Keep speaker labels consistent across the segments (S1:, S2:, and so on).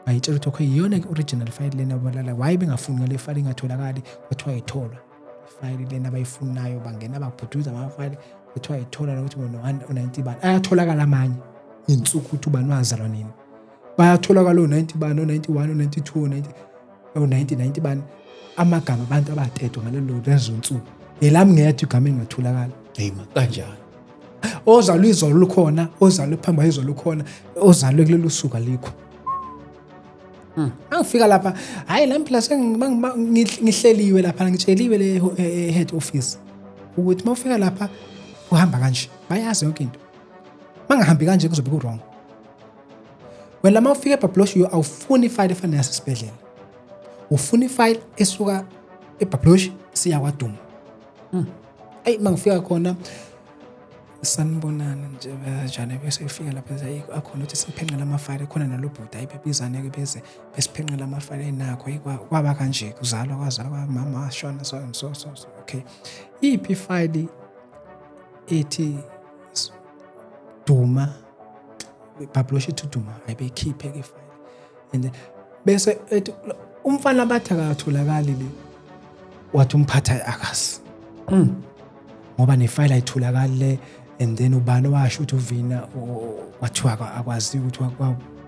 S1: Ngayitshela ukuthi okay, iyona ke original file lena balala, why bengafuni ngale file ingatholakali? Kwathiwa ayitholwa ifayili lena abayifunayo, bangena babhuduza amafayili, kuthiwa ayitholwa nokuthi ngo-90 bani ayatholakala amanye ngensuku ukuthi ubani wazalwa nini, bayatholakala o-90 bani, o-91, o-92, o-90, o-90, 90 bani, amagama abantu abatetwa ngalelo lezo nsuku. Elami ngedwa igama engatholakala.
S2: Hey ma, kanjani?
S1: Ozalwe izolo lukhona, ozalwe phambi kwezolo lukhona, ozalwe kulolu suku alikho. Angifika lapha, hayi la phela ngihleliwe lapha, ngitsheliwe le head office ukuthi mawufika lapha uhamba kanje, bayazi yonke into. Mangahambi kanje kuzobe ku wrong. Wena mawufika eBablosh awufuni ifile efana yasesibhedlela. Ufuna ifile esuka eBablosh siya kwaDuma. Ayi, mangifika khona, sanibonani nje, njani, bese ifika lapha akhona ukuthi siphenqela amafayili khona nalo bhuti, ayi bebizane-ke beze besiphenqela amafayili enakho. Ayi, kwaba kanje, kuzalwa, kwazalwa mama washona, so and so so so. Okay, iphi ifayili ethi Duma, Bablosh ethi Duma? Hayi, beyikhiphe-ke ifayili and bese ethi umfana bathi akatholakali le, wathi umphatha akazi ngoba nefayili ayitholakali le. And then ubani washo ukuthi uvina kwathiwa akwaziwa ukuthi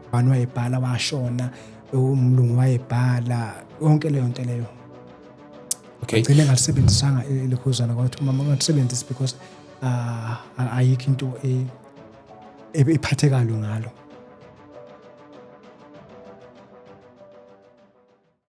S1: ubani wayebhala, washona umlungu wayebhala yonke leyo nto leyo. Gcine ngalisebenzisanga elikhuzana, kwathi umama ungalisebenzisi because ayikho into ephathekayo ngalo.